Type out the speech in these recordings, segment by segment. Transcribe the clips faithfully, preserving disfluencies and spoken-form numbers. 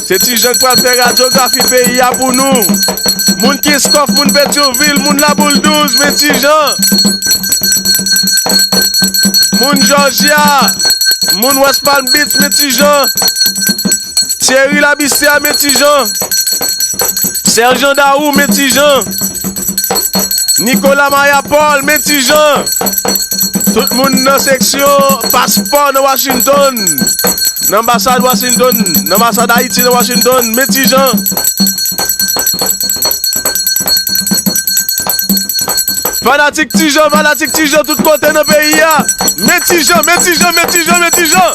Se Ti Jan k pral fè radyografi peyi a pou nou. Moun Kenskòf, moun Petyonvil, moun Laboul douz, men Ti Jan. Moun Jòjya, moun West Palm Beach, men Ti Jan. Thierry Labissière, men Ti Jan. Serjan Daou, men Ti Jan. Nicolas Maya Paul, men Ti Jan. Tout moun nan seksyon paspò nan Washington, nan anbasad Washington, nan anbasad Ayiti nan Washington, men Ti Jan. Fanatik Ti Jan, fanatik Ti Jan tout kote nan peyi a. Men Ti Jan, men Ti Jan, men Ti Jan, men Ti Jan.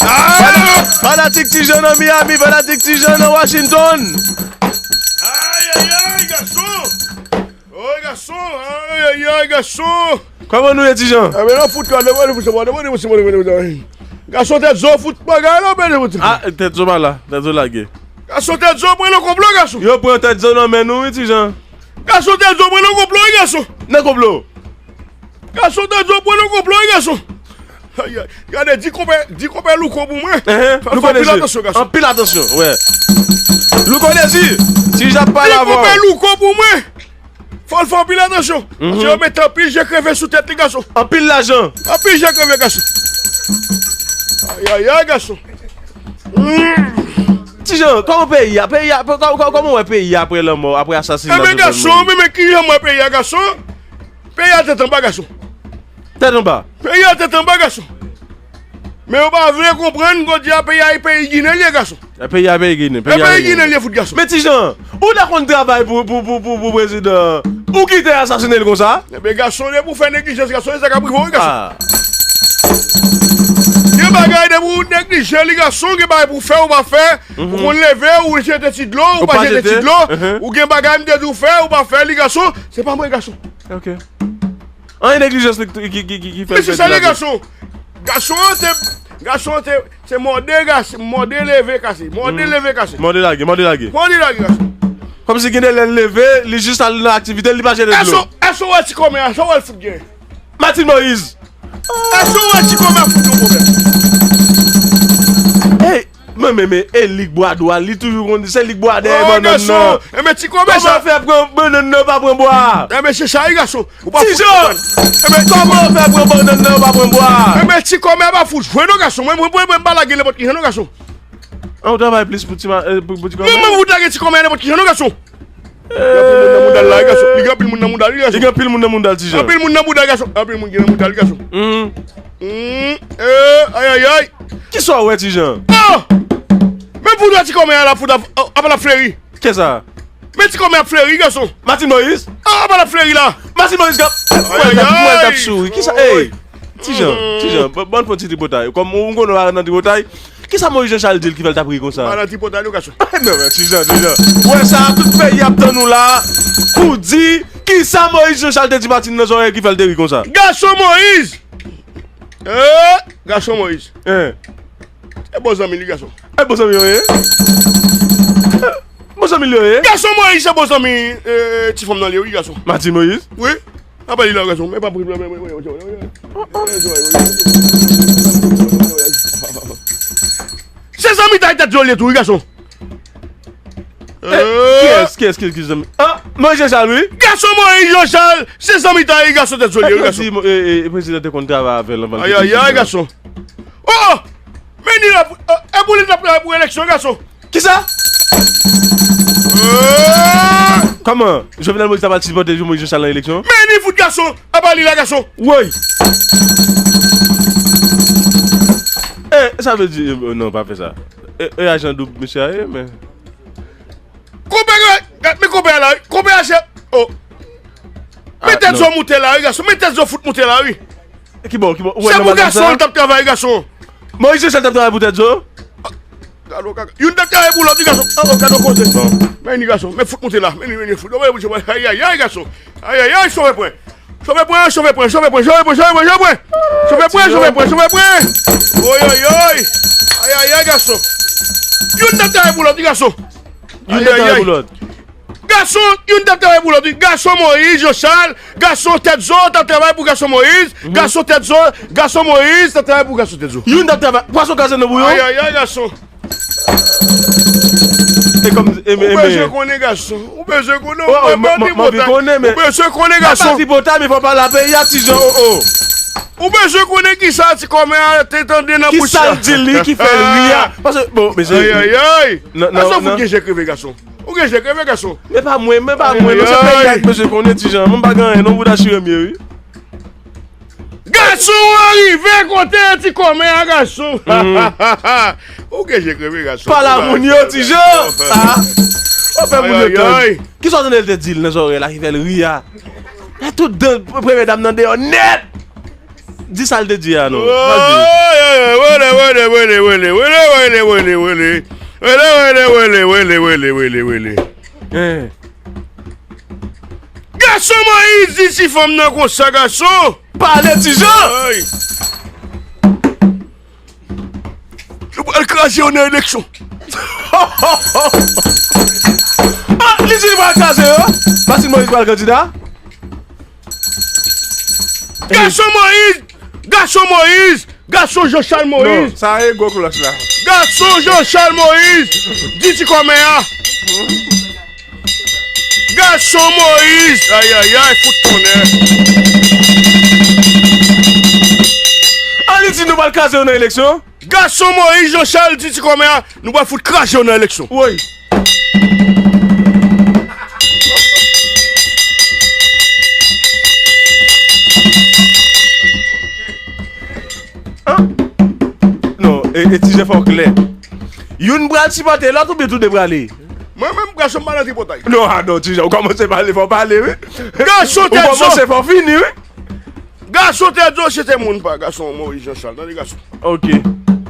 Ah! Fana-, fanatik Ti Jan nan Miami, fanatik Ti Jan nan Washington. Ay, ay, ay, gason! Oy, gason! Ay, ay, ay, gason! Kòman nou ye, Ti Jan? Gason tèt zo fout bagay la, men. Ah, tèt zo pa la, tèt zo lage. Gason tèt zo pran nan konplo, gason. Yo pran tèt zo nan men nou, wi, Ti Jan. Gason tèt zo pran nan konplo, wi, gason. Nan konplo. Gason tèt zo pran nan konplo, wi, gason. Ay, ay. Gade, di konpè, di konpè Louko pou mwen. Fò l fè anpil atansyon, gason. Anpil atansyon, wè. Louko Dezi, Ti Jan ap pale avè w. Di konpè Louko pou mwen. Fò l fè anpil atansyon. Paske yo met anpil je kreve sou tèt li, gason. Anpil lajan. Anpil je kreve, gason. Ay, ay, ay, gason. Ti Jan, kòman peyi a? Peyi a, kò-, kò-, kòman w wè peyi a apre lanmò, apre asasina Jovenel Moïse? Ebyen, gason, men, men ki jan m wè peyi a, gason? Peyi a tèt anba, gason. Tèt anba. Peyi a tèt anba, gason. Men yo pa vle konprann, jodi a, peyi a, peyi Ginen li ye, gason. E peyi a, peyi Ginen. E peyi Ginen li ye fout, gason. Men Ti Jan, ou ta konn travay pou, pou, pou, pou, pou prezidan, ou kite asasine l konsa? Ebyen, gason, depi w fè neglijans, gason, e sa k ap rive w, wi, gason. Ah. Gen bagay, depi w neglije li, gason, gen bagay pou w fè, ou pa fè. Ou konn leve, ou jete ti dlo, ou pa jete ti dlo. Ou gen bagay, m te di w fè, ou pa fè li, gason. Se pa mwen, gason. Ok. Anyen neglijans li ki, ki, ki, ki, ki fè l pèdi lavi. Men se sa l ye, gason. Gason an te, gason an te, se mòde, gas-, mòde leve kase. Mòde leve kase. Mòde lage, mòde lage. Mòde lage, gason. Kòmsi gen de lè l leve, li jis al nan aktivite l, li pa jete dlo. Èske, èske w wè ti kòmè a, sa w wè l fout gen? Martine Moïse. Èske w wè ti kòmè a fout gen pwoblèm? Hey, men, men, men, e lig bwa dwa, li toujou konn di, se lig bwa dèyè bannann nan. Enben, ti kòmè sa. Kòman fè pran bannann nan, pa pran bwa? Enben, se sa, wi, gason. Ou pa fout konprann. Enben, kòman fè pran bannann nan, pa pran bwa? Enben, ti kòmè pa fout jwe, non, gason. Mwen, mwen, mwen, mwen pa lage nenpòt ki jan, non, gason. An, ou travay plis pou ti ma-, eh, pou, pou ti kòmè? Mwen, mwen, ou lage ti kòmè a nenpòt ki jan, non, gason. Gen anpil moun nan mouda l la, wi, gason. Li gen anpil moun nan mouda l, wi, gason. Li gen anpil moun nan mouda l, Ti Jan. Anpil moun nan mouda l, gason. Anpil moun gen nan mouda l, gason. Mm. Mm, eh, ay, ay, ay. Kisa w wè, Ti Jan? Oh! Men poudre ti kòmè a la fout ap, ap, ap fleri. Kisa? Men ti kòmè ap fleri, gason. Martine Moïse? Ah, ap fleri la. Martine Moïse, gad. Ay, ay, ay. Kisa? Ey, Ti Jan, Ti Jan, ban, ban fon ti tripotay. Kòm ou konnen w pa nan tripotay, kisa Moïse Jean Charles di l ki fè l t ap ri konsa? Pa nan tripotay, non, gason. Non, men Ti Jan, Ti Jan. Ou wè sa, tout peyi ap tann ou la pou di kisa Moïse Jean Charles te di Martine nan zòrèy ki fè l te ri konsa. Gason Moïse! Eh, gason Moïse. Hein? E bon zanmi li, gason. E bon zanmi yo ye? Bon zanmi li yo ye? Gason Moïse se bon zanmi, eh, ti fanm nan li, wi, gason. Martine Moïse? Wi. Apa li la, gason? Men pa pri, men, men, men, men, men. Se zanmitay Tèt Zo li ye tou, wi, gason. Eh, kiyès, kiyès, kiyès, kiyès zanmi? Ah, Moïse Jean Charles, wi. Gason Moïse Jean Charles, se zanmitay gason Tèt Zo li ye, wi, gason. Epi yo di, eh, eh, prezidan te konn travay avè l anvan l te prezidan. Ay, ay, ay, gason. Oh, oh! Men ni la, eh, e pou li t ap travay pou eleksyon, gason. Kisa? Eh! Kòman? Jovenel Moïse ta pral sipòte Moïse Jean Charles nan eleksyon? Men ni fout, gason! Apa li la, gason? Woy! Eh, sa vle di, eh, non, pa fè sa. E, e ajan doub misye a ye, men. Konpè, gad, men konpè a la, wi. Konpè a se, oh. Men Tèt Zo moute la, wi, gason. Men Tèt Zo fout moute la, wi. Ki bò, ki bò? Ou wè nan bagay sa? Se pou gason l t ap travay, gason. Moïse Jean Charles t ap travay pou Tèt Zo? Gad on kaka. Youn t ap travay pou lòt, wi, gason. Oh, oh, gad on koze. Bon. Men ni, gason. Men fout moute la. Men ni, men ni fout. Ay, ay, ay, gason. Ay, ay, ay, chofè pwen. Chofè pwen, chofè pwen, chofè pwen, chofè pwen, chofè pwen, chofè pwen. Chofè pwen, chofè pwen, chofè pwen. Oy, oy, oy. Ay, ay, ay, gason. Youn t ap travay pou lòt, wi, gason. Youn t ap travay pou lòt. Gason, youn t ap travay pou lòt, wi. Gason Moïse, Jean Charles, gason Tèt Zo t ap travay pou gason Moïse. Gason Tèt Zo, gason Moïse t ap travay pou gason Tèt Zo. Youn t ap travay. Pwason kraze nan bouyon. Ay, ay, ay, gason. E kòm, e, Ou bezwen konnen gason. Ou bezwen konnen. Ou bezwen konnen, men. Ou bezwen konnen gason. Pati pota, men fò pale a peyi a, Ti Jan, o, o. Ou bezwen konnen kisa ti kòmè a te tande nan bouch. Kisa l di li ki fè l ri a? Paske, bon, mesye. Ay, ay, ay. Gason fout gen je kreve, gason. Ou gen je kreve, gason. Men pa mwen, men pa mwen, non, se peyi a ki bezwen konnen, Ti Jan. Mwen pa gen anyen, non, bouda chire m ye, wi. Gason an rive kote ti kòmè a, gason. Ou gen je kreve, gason. Pale a moun yo, Ti Jan. Ou fè moun yo tann. Kisa w tande l te di l nan zòrèy la ki fè l ri a? Tout dan premye dam nan deyò nèt. Di sa l te di a, non. Sa l di. Wele, wele, wele, wele, wele, wele, wele, wele, wele, wele, wele, wele, wele, wele, wele, wele. Gason Moyiz di ti fanm nan konsa, gason. Pale, Ti Jan. Ay. Nou pral kraze yo nan eleksyon. Ah, li di li pral kraze yo. Martine Moïse pral kandida. Gason Moyiz, gason Moyiz, gason Jean Charles Moïse. Non, sa e gwo klòch la. Gason Jean Charles Moïse, di ti kòmè a. Gason Moïse, ay, ay, ay, fout tonnè. An li di nou pral kraze yo nan eleksyon. Gason Moïse Jean Charles di ti kòmè a, nou pral fout kraze yo nan eleksyon. Woy. An? Non, e, e Ti Jan fò klè. Youn pral sipòte lòt oubyen tou de prale? Mwen menm, gason, m pa nan tripotay. Non, a non, Ti Jan, ou kòmanse pale, fò w pale, wi. Gason, ou kòmanse, fò w fini, wi. Gason tèt zo, se te moun pa gason Moïse Jean Charles. Tande gason. Ok.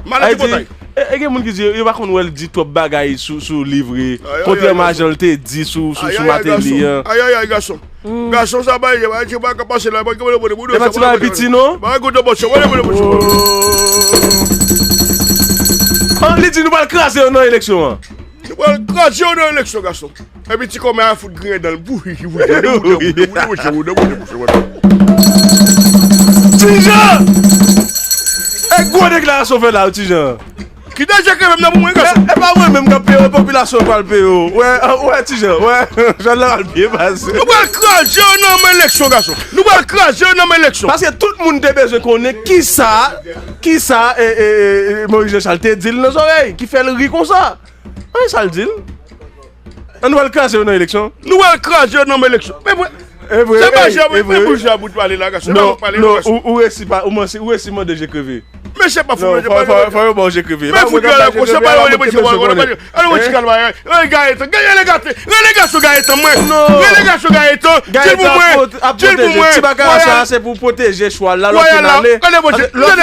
Maladi potay. E, e gen moun ki di yo pa konn wè l di twòp bagay sou, sou li vre. Kontrèman a jan l te di sou, sou, sou Martelly an. Ayayay, gason. Gason sa bay, bagay ki pa ka pase la, bagay ki pa ka pase la. E pa ti bagay piti, non. Bagay gwo bòs yo, wale, wale, wale. An li di nou pral kraze yo nan eleksyon an. Nou pral kraze yo nan eleksyon, gason. Epi ti kòmè a fout griyen dan l. Bouyi, bouyi, bouyi, bouyi, bouyi, bouyi, bouyi, bouyi, bouyi. Ti Jan! E gwo deklarasyon fè la, Ti Jan. Kite je kreve m nan pou mwen, gason. E, e pa mwen menm k ap peye, popilasyon pral peye. Wè, wè, Ti Jan, wè. Jan nan al byen pase. Nou pral kraze yo nan men eleksyon, gason. Nou pral kraze yo nan men eleksyon. Paske tout moun te bezwen konnen kisa, kisa, e, e, e, Moïse Jean Charles te di l nan zòrèy, ki fè l ri konsa. An sa l di l? An nou al kraze yo nan eleksyon. Nou al kraze yo nan eleksyon. Men vre. E vre, se pa jan, e vre. Men pou jan bout pale la, gason. Non, non, ou, ou resi pa, ou manse, ou resi mande je kreve. Men se pa fou, non, fò, fò, fò yo ba w je kreve. Men fout yo la konsa, pa yo mete je kreve. Alò, ti kalma, rele Gaëtan, rele Gaëtan, rele gason Gaëtan, mwen. Rele gason Gaëtan, di l pou mwen, di l pou mwen. Ti baka sa, se pou pwoteje chwal la, lè w fin ale. Gade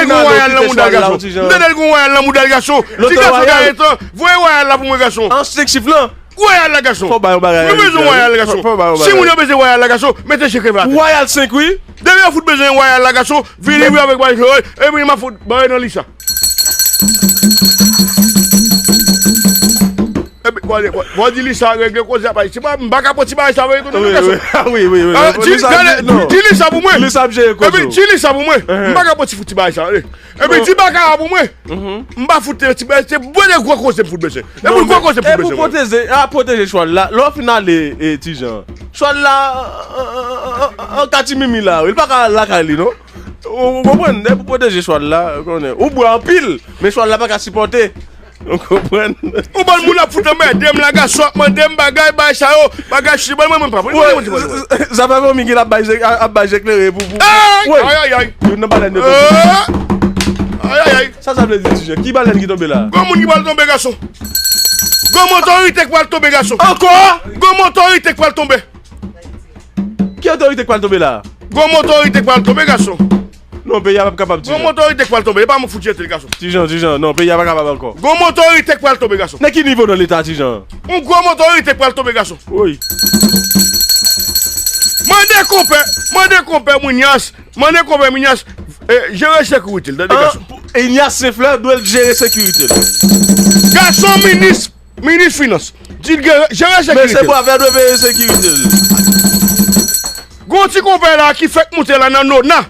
gon wayal nan mouda l, gason. Gade gon wayal nan mouda l, gason. Ti gason Gaëtan, voye wayal la pou mwen, gason. An senk chif lan. Wayal la, gason. Fò ba yo bagay. Nou bezwen wayal la, gason. Si moun yo bezwen wayal la, gason, mete je kreve atè. Wayal senk, wi. Depi yo fout bezwen wayal la, gason, vini wi avèk bagay yo, epi m ap fout ba yo nan lisa. Epi, wè, wè, wè, di lisa regle koze a, pa, si pa, m pa ka pran ti bagay sa, veye tounen, gason. Wi, wi, wi. Di lisa pou mwen. Lisa ap jere koze. Epi, di lisa pou mwen. M pa ka pran ti fout ti bagay sa, veye. Epi ti baka a pou mwen. M pa fout te ti bèl, se bwè de gwo koze m fout bezwen. E pou gwo koze m fout bezwen. E pou pwoteje, a pwoteje chwal la. Lè w fin ale, e, Ti Jan. Chwal la, an, an, an, an katimimi la, wi. Li pa ka al lakay li, non. Ou, ou konprann? E pou pwoteje chwal la, ou konnen. Ou bwè anpil, men chwal la pa ka sipòte. Ou konprann? Ou bann moun ap fout anmède m la, gason ap mande m bagay, bagay sa yo, bagay si, ban mwen, mwen pa. Zafè fanmi ki ap bay, ap bay je klere pou, pou. Ay, ay, ay. Youn nan balèn yo tonbe. Ay, ay, ay. Sa, sa vle di, Ti Jan? Ki balèn ki tonbe la? Gon moun ki pral tonbe, gason. Gon otorite ki pral tonbe, gason. Ankò? Gon otorite ki pral tonbe. Ki otorite ki pral tonbe la? Gon otorite ki pral tonbe, gason. Non, peyi a p ap kapab, Ti Jan. Gon otorite ki pral tonbe, e pa mwen fout jete l, gason. Ti Jan, Ti Jan, non, peyi a pa kapab ankò. Gon otorite ki pral tonbe, gason. Nan ki nivo nan Leta, Ti Jan? Yon gwo otorite ki pral tonbe, gason. Wi. Mande konpè, mande konpè Minyas, mande konpè Minyas, e, jere sekirite l, tande, gason. An, Minyas Senflè dwe jere sekirite l. Gason minis, minis finans, di l jere sekirite l. Men se bravè dwe veye sekirite l. Gon ti konpè la ki fèk moute la nan nona.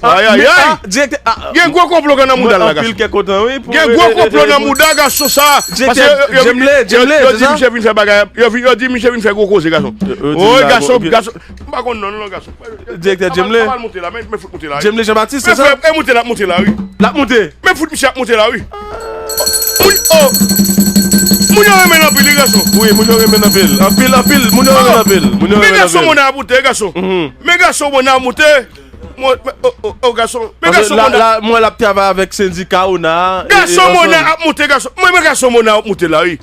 Ay, ay, ay. Direktè, gen gwo konplo nan mouda l la, gason. Anpil kè kontan, wi. Gen gwo konplo nan mouda gason sa. Paske yo di misye vin fè bagay, yo di misye vin fè gwo koze, gason. Oy, gason, gason. M pa konn non, non, gason. Direktè Jemle. Pa ba l moute la, men, men fout moute la, wi. Jemle Jean Baptiste, se sa? E moute l ap moute la, wi. L ap moute. Men fout misye ap moute la, wi. Moun, oh. Moun yo renmen anpil, wi, gason. Wi, moun yo renmen anpil. Anpil, anpil. Moun yo renmen anpil. Moun yo renmen anpil. Men gason, moun ap moute, gason. Men gason, moun ap moute. Mwen, mwen, oh, oh, oh, gason. Men gason, moun ap. Mwen l ap travay avèk sendika ona. Gason, moun ap moute, gason. Mwen, men gason, moun ap moute la, wi.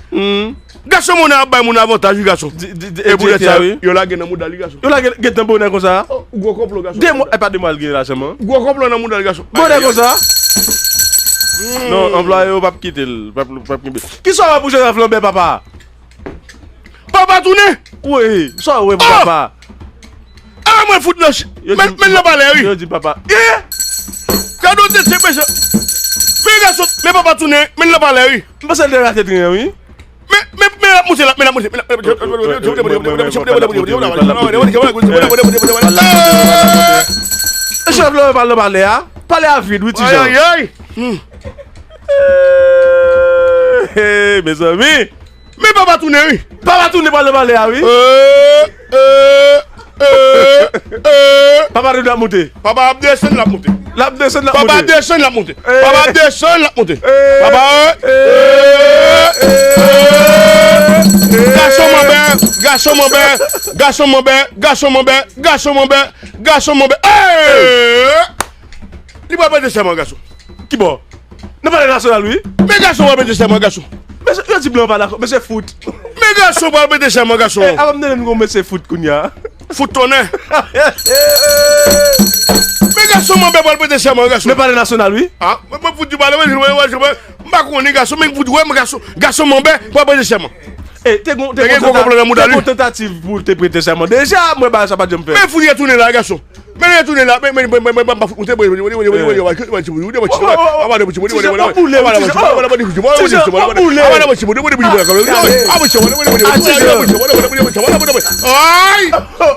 Gason, moun ap bay moun avantaj, wi, gason. E poutèt sa, yo lage nan mouda li, gason. Yo lage, gen tan bonè konsa. Gwo konplo, gason. De mwa, e pa de mwa l gen la sèlman. Gwo konplo nan mouda l, gason. Bonè konsa. Non, anplwaye yo p ap kite l, p ap, p ap kenbe. Kisa w wè pou Jean Ralph Lambert, papa? Papa tounen. Wi, sa w wè pou papa? A, mwen fout nan ch-, men, men nan palè, wi. Yo di papa. Eh! Gade w tete, mesye. Men gason, men papa tounen, men nan palè, wi. M panse l te rate tren an, wi. Men, men, men l ap moute la, men l ap moute, men l ap. Mesye, pale nan palè a. Palè a vid, wi, ti jan. Ay, ay, ay. Hey, mezanmi. Men papa tounen, wi. Papa tounen pral nan palè a, wi. Eh, eh, eh, eh. Papa tounen ap moute. Papa ap desann, l ap moute. L ap desann, l ap moute. Papa ap desann, l ap moute. Eh. Papa ap desann, l ap moute. Eh. Papa, eh, eh, eh. Gason manbè, gason manbè, gason manbè, gason manbè, gason manbè, gason manbè. Eh! Li pral prete sèman, gason. Ki bò? Nan Palè Nasyonal, wi. Men gason pral prete sèman, gason. Mesye, yo di blan pa dakò. Mesye fout. Men gason pral prete sèman, gason. Eh, avan m tande m gon mesye fout kounye a. Fout tonnè. Men gason manbè pral prete sèman, gason. Nan Palè Nasyonal, wi. Ah, mwen, mwen fout di pale, mwen, mwen, mwen, mwen, m pa konnen gason, men fout wè, men gason, gason manbè pral prete sèman. Eh, te gon, te gon tanta-, te gon tantativ pou te prete sèman. Deja, mwen, bagay sa pa t janm fèt. Men fout retounen la, gason. Men retounen la, men, men, men, men, men, men, fout, ay!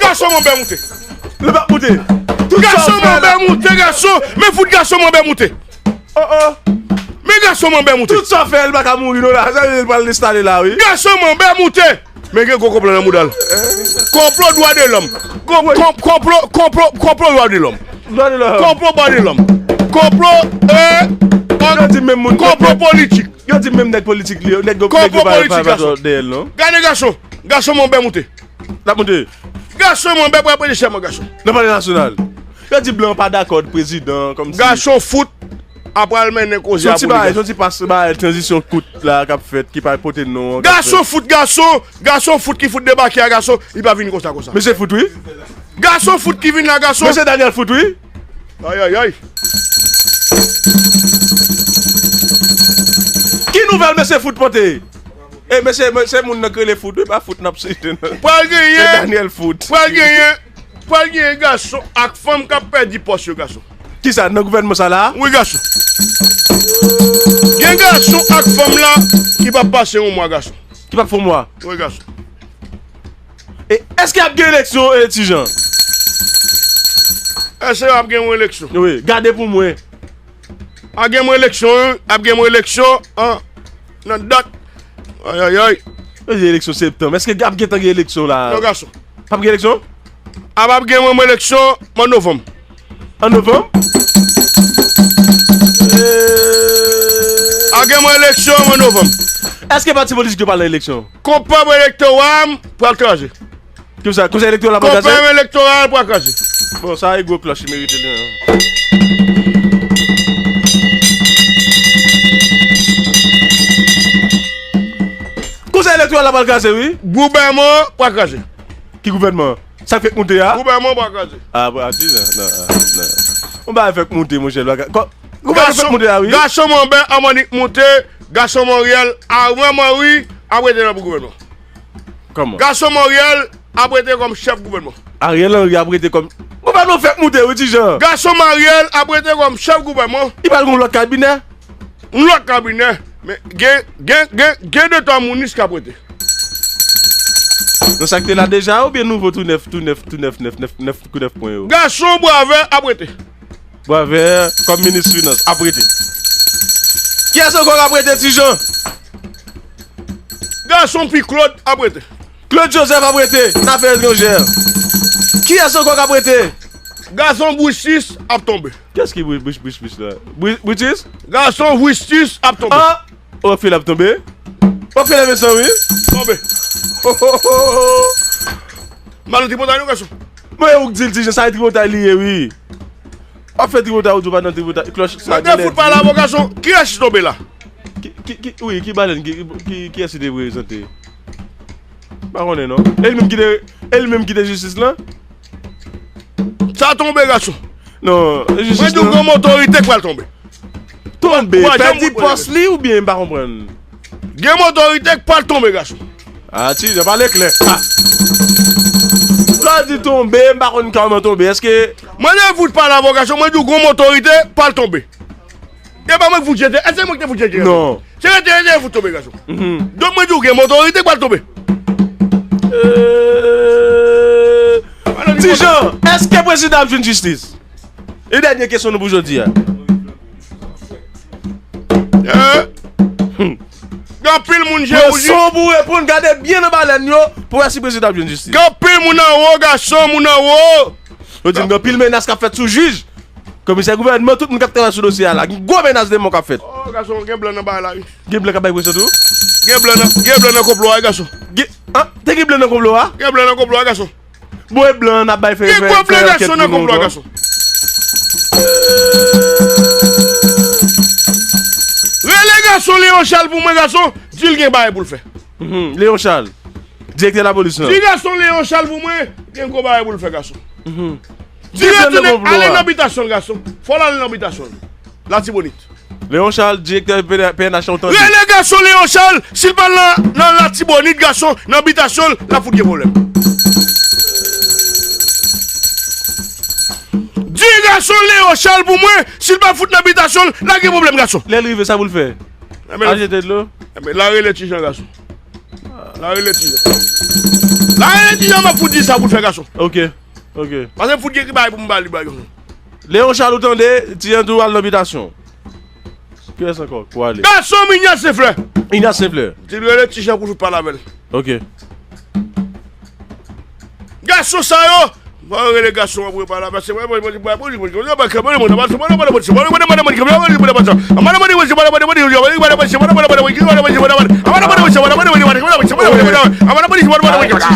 Gason manbè moute. Gason manbè moute, gason. Men fout gason manbè moute. Oh, oh. Men gason manbè moute. Tout sa fè, li pa ka mouri, non, la. Sa, li pral enstale la, wi. Gason manbè moute. Men gen gwo konplo nan mouda l. Konplo dwa de lòm. Konplo, konplo, konplo, konplo dwa de lòm. Dwa de lòm. Konplo dwa de lòm. Konplo, eh, yo di menm moun, konplo politik. Yo di menm nèg politik li yo, nèg yo, nèg yo pa, pa, pa dèyè l, non. Gade gason. Gason manbè moute. L ap moute. Gason manbè pral prete sèman, gason. Nan Palè Nasyonal. Yo di blan pa dakò ak prezidan, kòmsi. Gason fout. Apral mennen koze a pou li, gason. Se yon ti bagay, se yon ti pas bagay, tranzisyon kout la k ap fèt, ki pa pote non an, k ap fèt. Gason fout, gason, gason fout ki fout debake a, gason, li pa vin konsa, konsa. Mesye fout, wi. Gason fout ki vin la, gason. Mesye Daniel fout, wi. Ay, ay, ay. Ki nouvèl mesye fout pote? E mesye, se moun nan k rele fout, wi, pa fout n ap site, non. Pral genyen. Se Daniel fout. Pral genyen. Pral genyen gason ak fanm k ap pèdi pòs yo, gason. Kisa, nan gouvènman sa la? Wi, gason. Gen gason ak fanm la ki p ap pase yon mwa, gason. Ki p ap fè yon mwa? Wi, gason. E èske ap gen eleksyon, e, Ti Jan? Èske ap gen yon eleksyon? Wi, gade pou mwen. Ap gen yon eleksyon, wi. Ap gen yon eleksyon, an, nan dat. Ay, ay, ay. Yo di eleksyon septanm. Èske ap gentan gen eleksyon la? Non, gason. P ap gen eleksyon? A p ap gen menm eleksyon an novanm. An novanm? A gen menm eleksyon an novanm. Èske pati politik yo pral nan eleksyon? Konpòp elektoral pral kraze. Kisa? Konsèy elektoral pral kraze? Konpòp elektoral pral kraze. Bon, sa e gwo klòch li merite li menm. Konsèy elektoral la pral kraze, wi. Gouvènman pral kraze. Ki gouvènman? Sa k fèk moute a? Gouvènman pral kraze. A, pral kraze? Non, non, non. Yon bagay fèk moute, monchè. Gouvènman fèk moute a, wi. Gason manbè anmani k moute, gason Monreyèl, Ariel Henry ap rete nan pou gouvènman. Kòman? Gason Monreyèl ap rete kòm chèf gouvènman. Ariel Henry ap rete kòm. Gouvènman fèk moute, wi, Ti Jan. Gason Monreyèl ap rete kòm chèf gouvènman. Li pral gen yon lòt kabinè. Yon lòt kabinè. Men gen, gen, gen, gen de twa moun ki ap rete. Nan sa k te la deja, oubyen nouvo tou nèf, tou nèf, tou nèf, nèf, nèf, nèf, kou nèf pwen yo? Gason Bwavè ap rete. Boisvert kòm minis finans ap rete. Kiyès ankò k ap rete, Ti Jan? Gason, Pi Claude ap rete. Claude Joseph ap rete nan afè etranjè. Kiyès ankò k ap rete? Gason, Brutus ap tonbe. Kiyès ki Brutus la? Brutus? Gason, Brutus ap tonbe. Ofil ap tonbe. Ofil ap desann wi. Tonbe. M al nan tripotay non gason. Mwen ou k di l Ti Jan, sa e tripotay li ye wi. W ap fè tripotay ou di w pa nan tripotay klòch sa. Mwen te fout pale avè w gason. Kiyès ki tonbe la? Ki, ki, ki, wi, ki balèn, ki, ki, kiyès ki te prezante? M pa konnen non. E li menm ki te, e li menm ki te jistis lan? Sa tonbe gason. Non, jistis lan. Mwen di w gon otorite k pral tonbe. Tonbe, pèdi pòs li oubyen m pa konprann? Gen otorite k pral tonbe gason. Ah, Ti Jan, pale klè. Ah. Lè w di tonbe, m pa konn kòman tonbe. Èske. Mwen te fout pale avè w gason, mwen di w gon otorite k pral tonbe. E pa mwen k fout jete, èske se mwen ki te fout jete? Non. Se rete, rete, fout tonbe gason. Donk mwen di w gen otorite k pral tonbe. Ti Jan, èske prezidan ap jwenn jistis? E dènye kesyon nou pou jodi a. Gen anpil moun je wouj. Pran son pou reponn, gade byen nan balèn yo pou wè si prezidan ap jwenn jistis. Gen anpil moun anwo, gason, moun anwo. Yo di m gen anpil menas k ap fèt sou jij. Komisè gouvènman, tout moun k ap travay sou dosye a la. Gen gwo menas de mò k ap fèt. Oh, gason, gen blan nan bagay la wi. Gen blan k ap bay presyon tou? Gen blan nan, gen blan nan konplo a wi, gason. Gen, an, te gen blan nan konplo a? Gen blan nan konplo a, gason. Bwè blan n ap bay fè fè fè ankèt pou nou ankò. Rele gason Leon Charles pou mwen gason, di l gen bagay pou l fè. Leon Charles, direktè lapolis lan. Di gason Leon Charles pou mwen, gen gwo bagay pou l fè gason. Di retounen ale nan bitasyon l gason, fò l ale nan bitasyon l. Latibonit. Leon Charles, direktè P N H la, ou tande. Rele gason Leon Charles, si l pa nan, nan Latibonit, gason, nan bitasyon l, l ap fout gen pwoblèm. Di gason Leon Charles pou mwen, si l pa fout nan bitasyon l, l ap gen pwoblèm, gason. Lè l rive, sa pou l fè? Al jete dlo? Ebyen, l a rele Ti Jan, gason. L a rele Ti Jan. L a rele Ti Jan, m ap fout di sa pou l fè, gason. Ok, ok. Pase m fout gen ki bagay pou m ba li, bay gason. Leon Charles, ou tande, Ti Jan tou al nan bitasyon. Kiyès ankò k pou ale? Gason m, Ignace Senflè. Ignace Senflè. Di l rele Ti Jan pou l fout pale avè l. Ok. Gason sa yo, fò yo rele gason an pou yo pale avè l. Ti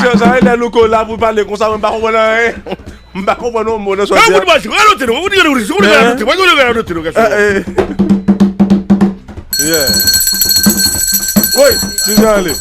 Jan, sa e lè nou ko la pou pale konsa, mwen m pa konprann anyen. M pa konprann yon mo nan sa w di a. Woy, Ti Jan ale.